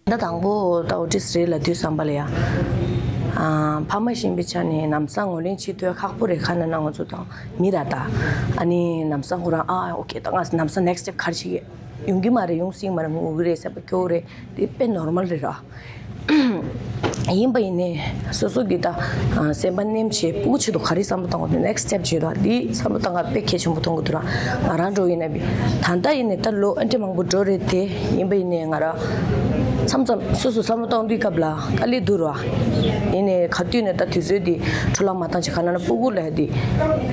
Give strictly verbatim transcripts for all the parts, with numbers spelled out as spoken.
ད་དང་པོ་ད་ཨོ་ཊི་སི་རེད་ལབ་དུས་ཙམ་པ་ལ་ཡ། ཨ། ཕ་མ་ཤེས་པའི་ཆ་ནས་ལམ་སང་ངོས་ལེན་བྱེད་ཐུབ་ཁག་པོ་རེད། ཁ་ན་ན་ང་ཚོ་དང་མི་ར་ད། ཨ་ནི་ལམ་སང་ཁོ་རང་ཨ་ཨོ་ཁེ་ད་ང་ལམ་སང་next step་ག་རེ་བྱེད་ཀྱི་ཡོང་གི་མ་རེད། ཡོང་སྲིད་མ་རེད། ངུ་གི་རེད། སེམས་པ་སྐྱོ་གི་རེད། དེ་དཔེ་normal་རེད་ར། ཡིན་པ་ཡིན་ནའི་སོ་སོ་གི་ད་སེམས་པ་ནེམ་བྱེད། སྤུ་གུ་ཆེད་དུ་ག་རེ་བསམ་བློ་བཏང་དགོས་འདུག next step་བྱེད་ར། འདི་བསམ་བློ་བཏང་ག་དཔེ་གལ་ཆེན་པོ་མཐོང་གི་འདུག་ར། ང་རང་འགྲོ་ཡིན་ན་བི་ད་ལྟ་ཡིན་ནའི་ད་ལོ་ཨ་འདྲ་མང་པོ་འགྲོ་རེད་དེ། ཡིན་པ་ཡིན་ནའི་ང་ར་མཚམས་མཚམས་སོ་སོ་བསམ་བློ་བཏང་དུས་སྐབས་ལ་དཀའ་ལས་འདུག་ར། ཡིན་ནའི་ག་དུས་ནས་ད་དུས་ཚོད་འདི་འཕྲོ་བརླག་མ་བཏང་བྱས། ག་ན་ན་སྤུ་གུ་ལ་འདི་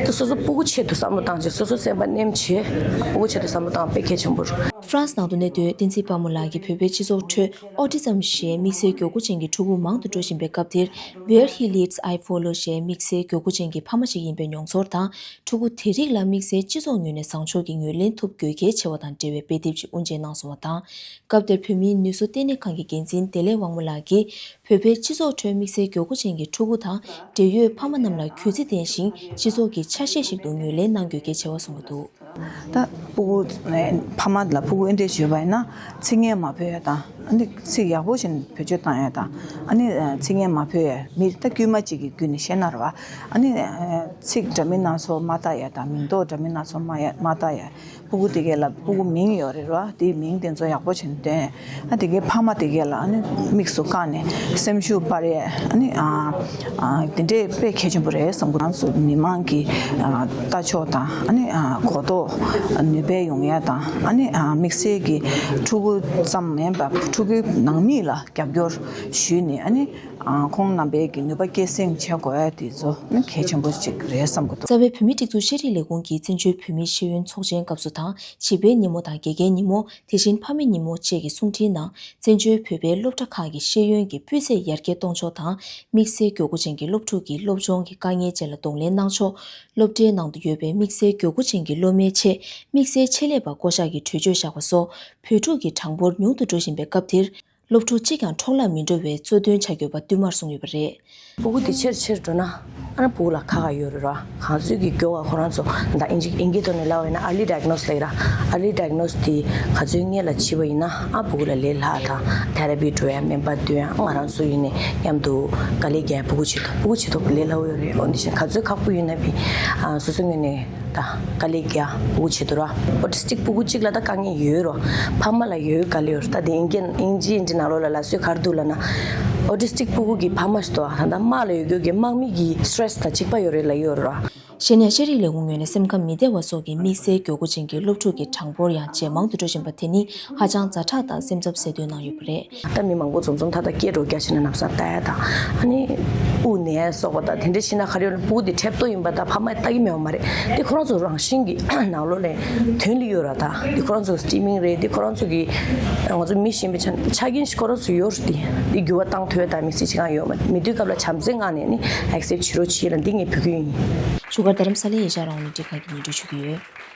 ད་སོ་སོ་སྤུ་གུ་ཆེད་དུ་བསམ་བློ་བཏང་བྱས། སོ་སོ་སེམས་པ་ནེམ་བྱེད། སྤུ་གུ་ཆེད་དུ་བསམ་བློ་བཏང་དཔེ་གལ་ཆེན་པོ་རེད། ཧྥ་རན་སི་ནང་དུ་གནས་སྡོད་བསྟན་འཛིན་དཔལ་མོ་ལགས་ཀྱིས་བོད་པའི་སྤྱི་ཚོགས་ཁྲོད་ཨོ་ཊི་ཛམ་ཞེས་དམིགས་བསལ་མགྱོགས་པོ་ཅན་གྱི་ཕྲུ་གུ་མང་དུ་འགྲོ་བཞིན་པའི་སྐབས་དེར། Where he leads, I follow ཞེས་དམིགས་བསལ་མགྱོགས་པོ་ཅན་གྱི་ཕ་མ་ཞིག་ཡིན་པའི་མྱོང་ཚོར་དང་། ཕྲུ་གུ་དེ་རིགས་ལ་དམིགས་བསལ་སྤྱི་ཚོགས་ངོས་ནས་བཟང་ཕྱོགས་ཀྱི་ངོས་ལེན་ཐུབ་དགོས་གལ་ཆེ་བ་དང་འབྲེལ་བའི་དཔེ་དེབ་ཅིག་དབུ་འབྱེད་གནང་སོང་བ་དང་། སྐབས་དེར་བོད་མིའི་ནུས་གསོ་ལྟེ་གནས་ཁང་གི་འགན་འཛིན་བདེ་ལེགས་དབང་མོ་ལགས་ཀྱིས། བོད་པའི་སྤྱི་ཚོགས་ཁྲོད་དམིགས་བསལ་མགྱོགས་པོ་ཅན་གྱི་ཕྲུ་གུ་དང་འབྲེལ་ཡོད་ཕ་མ་རྣམས་ལ་གུས་བརྩི་ལྡན་ཞིང་སྤྱི་ཚོགས་ཀྱི་ཆ་ཤས་ཤིག་ཏུ་ངོས་ལེན་གནང་དགོས་གལ་ཆེ་བ་གསུངས་ཀྱི་འདུག་ད་སྤུ་གུ་ཕ་མ་ལ་སྤུ་གུ་ཨེ་འདྲས་བྱོས་པ་ཡིན་ན་ཚིག་ངན་མ་ཕོད་ཡ་དང་། ཨ་ནི་ཚིག་ཡག་པོ་བྱས་ནས་བེད་སྤྱོད་བཏང་ཡ་དང་། ཨ་ནི་ཚིག་ངན་མ་ཕོད་ཡ། མི་ད་དཀྱུས་མ་གཅིག་གི་བརྒྱུད་ནས་བཤད་ན་ར་བ། ཨ་ནི་ཚིག་འདྲ་མིན་སྣ་ཚོགས་མ་བཏགས་ཡ་དང་། མིང་འདོགས་འདྲ་མིན་སྣ་ཚོགས་མ་ཡ་མ་བཏགས་ཡ། སྤུ་གུ་དེ་གས་ལ་སྤུ་གུ་མིང་ཡོད་རེད་ར། དེའི་མིང་དེ་ཚོ་ཡག་པོ་བྱས་ནས་འདོན། ཨ་དེ་གས་ཕ་མ་དེ་གས་ལ་ཨ་ནི་དམིགས་སུ་བཀར་ནས་སེམས་ཤུགས་སྤར་ཡས། ཨ་ནི་ཨ་ཨ་དེ་འདྲས་དཔེ་གལ་ཆེན་པོ་རེད་བསམ་གི། ང་ཚོ་མི་མང་གི་ཨ་ལྟ་ཕྱོགས་དང་། ཨ་ནི་ཨ་གོ་རྟོགས་ནུས་པ་ཡོང་ཡས་དང་། ཨ་ནི་ཨ་དམིགས་བསལ་གྱི་ཕྲུ་གུ་ཙམ་མིན་པར་ཕྲུ་གུའི་ནང་མི་ལ་རྒྱབ་སྐྱོར་ཞུས་ནས། ཨ་ནི་ཨ་ཁོང་རྣམ་པའི་གི་ནུས་པ་སྐྱེད་སྲིང་བྱེད་དགོས་ཡ་དེ་ཚོ་ནི་གལ་ཆེན་པོ་ཅིག་རེད་བསམ་གི་འདུག་རྩ་བའི་བོད་མིའི་སྒྲིག་འཛུགས་ཤེས་རིག་ལས་ཁུངས་ཀྱིས་བཙན་བྱོལ་བོད་མིའི་ཤེས་ཡོན་ཚོགས་ཆེན་སྐབས་སུ་དང་། བྱིས་པའི་ཉིན་མོ་དང་དགེ་རྒན་ཉིན་མོ། དེ་བཞིན་ཕ་མའི་ཉིན་མོ་བཅས་ཀྱི་གསུང་འཕྲིན་ནང་། བཙན་བྱོལ་བོད་པའི་སློབ་གྲྭ་ཁག་གི་ཤེས་ཡོན་གྱི་སྤུས་ཚད་ཡར་རྒྱས་གཏོང་ཕྱོགས་དང་། དམིགས་བསལ་མགྱོགས་པོ་ཅན་གྱི་སློབ་ཕྲུག་གི་སློབ་སྦྱོང་གི་དཀའ་ངལ་བཅས་ལ་གདོང་ལེན་གནང་ཕྱོགས། སློབ་གྲྭའི་ནང་དུ་ཡོད་པའི་དམིགས་བསལ་མགྱོགས་པོ་ཅན་གྱི་སློབ་མའི་ཆེད་དམིགས་བསལ་ཆེད་ལས་པ་བསྐོ་གཞག་གི་གྲོས་ཆོད་བཞག་པ་སོགས། བོད་ཕྲུག་གི་གྲངས་འབོར་ཉུང་དུ་འགྲོ་བཞིན་པའི་སྐབས་དེར། སློབ་ཕྲུག་གཅིག་ཀྱང་འཕྲོ་བརླག་མི་འགྲོ་བའི་གཙོ་འདོན་བྱ་དགོས་པ་བསྟུད་མར་གསུངས་ཡོད་པ་རེད། སྤུ་གུ་དེ་ཆེར་ཆེར་འགྲོ་ན། ཨ་ནི་སྤུ་གུ་ལ་ཁག་ཁག་ཡོད་རེད་ར། གང་ཚོད་ཀྱི་མགྱོགས་པ་ཁོ་རང་ཚོ་ད་ཨིན་ཇི་ཨིན་སྐད་ཐོག་ནས་ལབ་པ་ཡིན་ན་early diagnose་ལབ་ཡིན་ར། early diagnose་དེ་ག་ཚོད་སྔོན་ལ་བྱས་པ་ཡིན་ན། ཨ་སྤུ་གུ་ལ་ལས་སླ་དང་། therapy་འགྲོ་ཡ། སྨན་པ་འདོན་ཡ། ང་རང་ཚོ་ཡིན་ནའི་མཉམ་དུ་དཀའ་ལས་རྒྱག་ཡ། སྤུ་གུ་ཆེད་དུ་སྤུ་གུ་ཆེད་དུ་ལས་སླ་པོ་ཡོད་རེད། འོ་འདི་བཞིན་ག་ཚོད་ཁག་པོ་ཡོད་ན་བི་ཨ་སོ་སོའི་ངོས་ནས། ད་དཀའ་ལས་རྒྱག་སྤུ་གུ་ཆེད་དུ་ར། autistic་སྤུ་གུ་གཅིག་ལ་ད་དཀའ་ངལ་ཡོད་རོ། ཕ་མ་ལ་ཡོད་དཀའ་ལས་ཡོད་རོ། ད་དེ་ཨིན་སྐད་ཨིན་ཇི་ཨིན་ཇི་ནང་ལོགས་ལ་ལབ་སྲོལ་ག་རེ་འདུག་ལབ་ན། autistic་སྤུ་གུ་གི་ཕ་མ་ཞིག་ཏུ་ད་ལྟ་དམག་ལ་ཡོད་རྒྱུ་གི་དམག་མི་གི་stress་དང་གཅིག་པ་ཡོད་རེད་ལབ་ཡོད་རོ། གཞན་ཡང་ཤེས་རིག་ལས་ཁུངས་ངོས་ནས་སེམས་ཁམས་མི་བདེ་བ་སོགས་ཀྱི་དམིགས་བསལ་མགྱོགས་པོ་ཅན་གྱི་སློབ་ཕྲུག་གི་གྲངས་འབོར་ཡང་ཇེ་མང་དུ་འགྲོ་བཞིན་པ་དེ་ནི་ཧ་ཅང་ཛ་དྲག་དང་སེམས་འཚབ་གསལ་སྟོན་གནང་ཡོད་པ་རེད། ད་མི་མང་པོ་འཛོམས་འཛོམས་ཐ་ཐ་སྐད་སྒྲོག་རྒྱག་བྱས་ནས་ལམ་སང་ལྟ་ཡ་དང་། ཨ་ནི་དབུགས་ནད་སོགས་པ་དང་དེ་འདྲ་ཤི་ན་ག་རེ་ཡོད་ན། སྤུ་གུ་དེ་ཁྲེབ་ཏོ་ཡིན་པ་དང་ཕ་མས་ལྟ་གི་མེད་པ་མ་རེད། དེ་ཁོ་རང་ཚོ་རང་བཞིན་གྱིས་ནང་ལོགས་ནས་ཐོན་ལི་ཡོད་ར། ད་དེ་ཁོ་རང་ཚོ་སི་ཊི་མིང་རེད། དེ་ཁོ་རང་ཚོ་གི་ང་ཚོ་མི་གཞན་པའི་ཆ་ཆ་རྐྱེན་ཞིག་ཁོ་རང་ཚོ་ཡོད་རེད། དེ་དེ་འགྱུར་བ་བཏང་ཐུབ་ཡ་ད་དམིགས་བསལ་ཅི་གང་ཡོད་མ་རེད། མི་དུས་སྐབས་ལ་བྱམས་བརྩེའི་ངང་ནས་ནི་ཨེག་སེབ་བྱེད་རོགས་བྱེད་ལ་འདི་ངས་འབོད་སྐུལ་ཡིན། བཞུགས་སྒར་རྡ་རམ་ས་ལའི་ཨེ་ཤ་ཡ་རང་དབང་རླུང་འཕྲིན་ཁང་གིས་སྙན་སྒྲོན་ཞུ་གི་ཡོད།